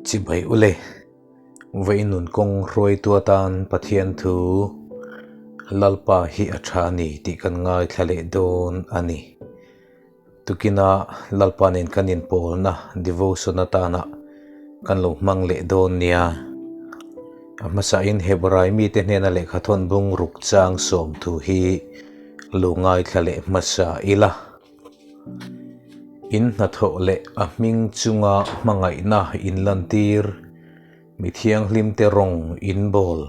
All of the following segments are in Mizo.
Chibai ule, Vawiin nun kawng hruaitu atan Pathian thu Lalpa hi a tha a ni tih kan ngaithla leh dawn a ni. Tukina Lalpa nen kan inpawlna devotion atana kan lo hmang leh dawn nia. A hmasain Hebrai mite hnena lehkha thawn bung ruk chang sawm thu hi lo ngaithla leh hmasa ila. In hnathawh leh a hming chunga hmangaihna in lantir, mi thianghlimte rawng in bawl.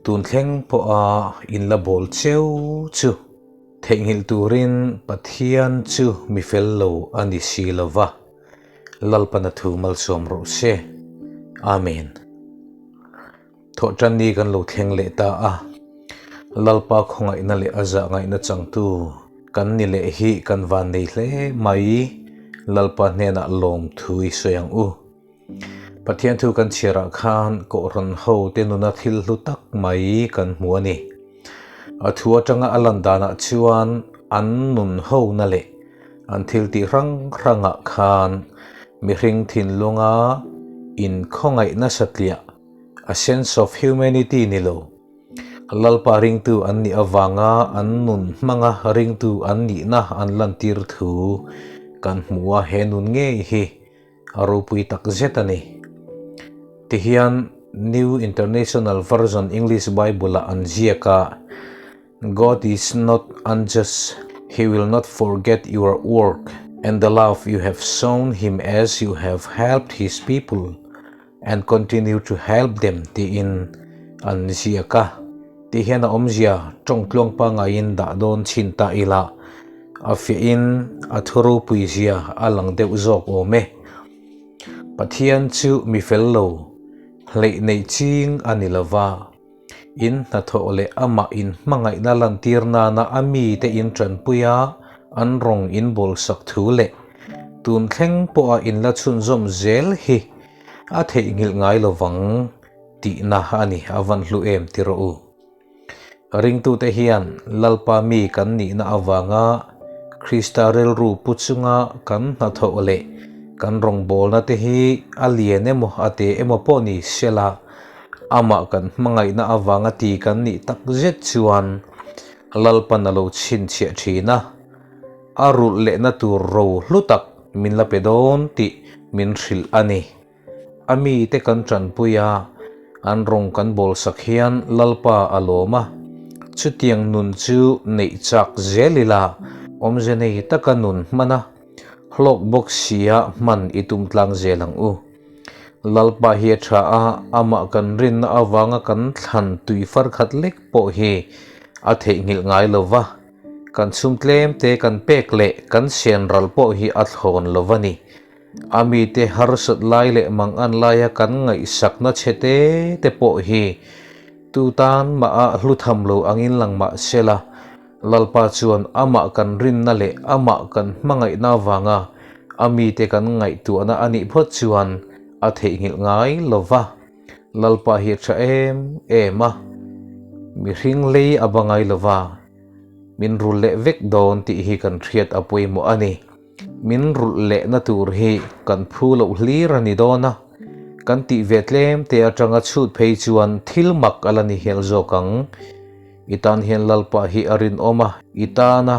Tun thleng pawha in la bawl cheu chu theihnghilh turin Pathian chu mi fel lo a ni si lo va, Lalpana thu malsawm rawh se. Amen. Thawhtanni kan lo thleng leh ta a, Lalpa khawngaihna leh a zah ngaihna changtu kan ni leh hi kan van nei hle mai, Lalpa hnenah lawmthu i sawi ang u. Pathian thu kan chhiarah khan Kohhran ho te nuna thil hlu tak mai kan hmu a ni. A thu atanga a lan danah chuan an nun ho na leh an thil tih hrang hrangah khan mihring thinlunga inkhawngaih nasatliah, a sense of humanity ni lo, Lalpa ringtu an nih avanga an nun hmanga ringtu an nihna an lantir thu kan hmu a, he nun ngei hi A ropui tak zet a ni. Tihian New International Version English Bible-ah an ziak a, God is not unjust, he will not forget your work and the love you have shown him as you have helped his people and continue to help them tiin an ziak a. Tihian a awmzia tawng tluang pangaiin dah dawn chhin ta ila, a fiahin a thu ropui zia a lang deuh zawk awm e. Pathian chu mi fel lo, hleih neih ching a ni lova, in hnathawh leh amah in hmangaihna lantir nana a mite in tanpui a, an rawng in bawlsak thu leh tun thleng pawha in la chhunzawm zel hi a theihnghilh ngai lovang. Tihna a ni, a van hlu em ti rawh u. Ringtute hian Lalpa mi kan nihna avanga Krista rilru pu chunga kan hnathawh leh kan rawngbawlna te hi a lian emaw a te emaw pawh ni sela, amah kan hmangaihna avanga ti kan nih tak zet chuan Lalpan a lo chhinchhiah thin a, a rulh lehna tur ro hlu tak min la pe dawn tih min hrilh a ni. A mite kan tanpui a, an rawng kan bawlsak hian Lalpa a lawm a, chutiang nun chu neih chak zel ila awmze nei taka nun hman a, hlawk bawk sia hman i tum tlang zel ang u. Lalpa hi a tha a, amah kan rinna avanga kan thlan tui far khat lek pawh hi a theihnghilh ngai lo va, kan chhum tlem te kan pek leh kan sian ral pawh hi a thlawn lo va ni. A mite harsat lai leh mang an laia kan ngaihsakna chhe te te pawh hi tu tan mah a hlu tham lo angin lang mah sela, Lalpa chuan amah kan rinna leh amah kan hmangaihna avanga a mite kan ngaihtuahna a nih phawt chuan a theihnghilh ngai lo va. Lalpa hi a tha em em a, mihring lei a ba ngai lo va, min rul leh vek dawn tih hi kan hriat a pawimawh a ni. Min rulh lehna tur hi kan phu loh hlir a ni dawn a, kan tih ve tlem te atanga chhut phei chuan thil mak a la ni hial zawk ang. I tan hian Lalpa hi a rinawm a, i tana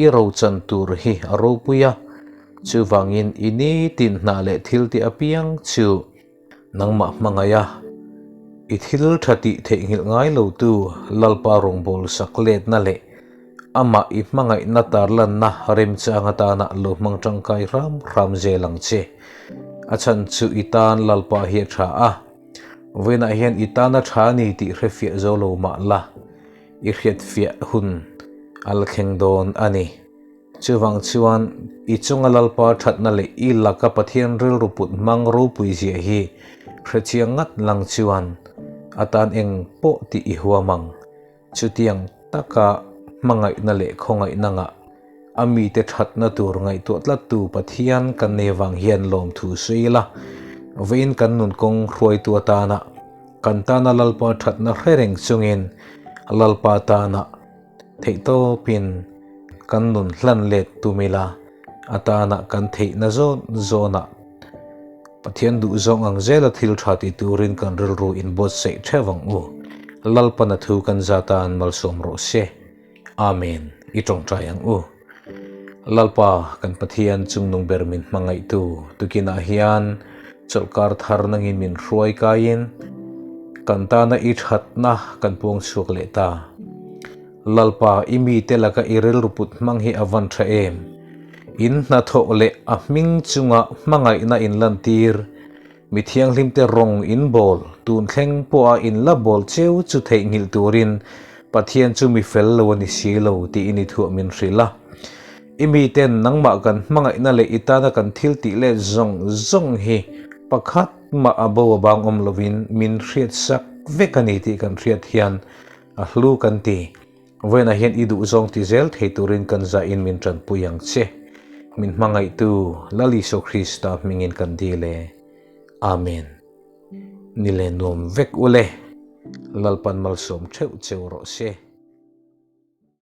i rochan tur hi a ropui a, chuvangin i nitin hna leh thil tih apiang chu nangmah hmangaih a, i thil tha tih theihnghilh ngai lotu Lalpa rawngbâwl sak lêtna leh amah i hmangaihna târlanna remchang atâna lo hmang tangkai hram hram zêl ang che. A chhan chu i tân Lalpa hi a tha a, vawiinah hian i tân a tha a ni tih hrefiah zo lo mah la, i hriatfiah hun a la thleng dâwn a ni. Chuvang chuan i chunga Lalpa thatna leh i laka Pathian rilru put hmang ropui zia hi hrechiang ngat lang chuan a tan eng pawh tih i huam ang. Chutiang taka hmangaihna leh khawngaihna ngah a mite thatna tur ngaihtuah tlattu Pathian kan nei avang hian lawmthu sawi ila, vawiin kan nun kawng hruaitu atana kan tana Lalpa thatna hre reng chungin Lalpa tana Theihtawpin kan nun hlan let tum ila, atana kan theihna zawn zawnah. Pathian duhzawng ang zela thil tha ti turin kan rilru inbuatsaih theuh ang u. Lalpan a thu kan za tan malsawm rawh se. Amen. I tawngtai ang u. Lalpa, kan Pathian chungnung ber min hmangaihtu, tukinah hian chawlhkar thar nangin min hruai kaiin kan tana i thatna kan puang chhuak leh ta. Lalpa, i mite laka i rilru put hmang hi a van tha em? In hnathawh leh a hming chunga hmangaihna in lantir, mi thianghlimte rawng in bawl, tun thleng pawha in la bawl cheu chu theihnghilh turin Pathian chu mi fel lo a ni si lo tiin i thuah min hrilh a. I miten nangmah kan hmangaihna leh i tana kan thil tih let zawng zawng hi pakhat mah a bo a bang awm lovin min hriatsak vek a ni tih kan hriat hian A hlu kan ti. Vawiinah hian i duhzawng ti zel thei turin kan zahin min tanpui ang che. Min hmangaihtu Lal Isua Krista hmingin kan dil e. Amen. Ni le nuam vek ule. Lalpan malsawm theuh cheu rawh se.